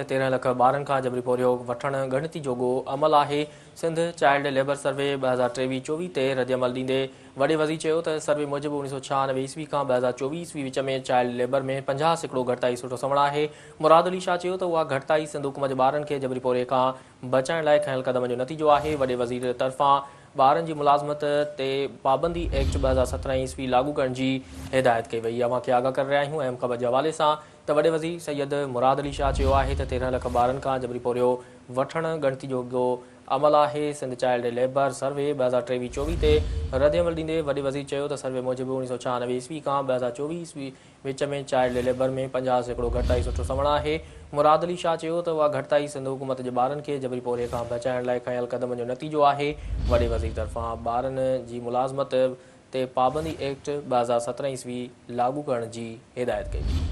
13 لک ٻارن کان جبري پورهيو وٺڻ ڳڻتي جوڳو عمل آهي. سنڌ چائلڊ ليبر سروي 2023 24 تي ردعمل ڏيندي وڏي وزير چيو ته سروي موجب 1996 عيسوي کان 2024 عيسوي وچ ۾ چائلڊ ليبر ۾ 50% گهٽتائي سٺو سنوڻ آهي. مراد علي شاهه چيو ته اها گهٽتائي سنڌ حڪومت جي ٻارن کي جبري پورهيي کان بچائڻ لاء کنيل قدمن جو نتيجو آهي. وڏي وزير طرفان ٻارن جي ملازمت تي پابندي ايڪٽ 2017 عيسوي لاڳو ڪرڻ جي هدايت ڪئي وئي. اوهان کي آگاهه ڪري رهيا آهيون اهم خبر جي حوالي سان ته وڏي وزير سيد مراد علي شاهه چيو آهي ته 13 لک ٻارن کان جبري پورهيو وٺڻ ڳڻتي جوڳو عمل آهي. سنڌ چائلڊ ليبر سروي 2023 24 تي ردعمل ڏيندي وڏي وزير چيو ته سروي موجب 1996 عيسوي کان 2024 عيسوي وچ ۾ چائلڊ ليبر ۾ 50% گهٽتائي سٺو سنوڻ آهي. مراد علي شاهه چيو ته اها گهٽتائي سنڌ حڪومت جي ٻارن کي جبري پورهيي کان بچائڻ لاء کنيل قدمن جو نتيجو آهي. وڏي وزير طرفان ٻارن جي ملازمت تي پابندي ايڪٽ 2017 عيسوي لاڳو ڪرڻ جي هدايت ڪئي وئي.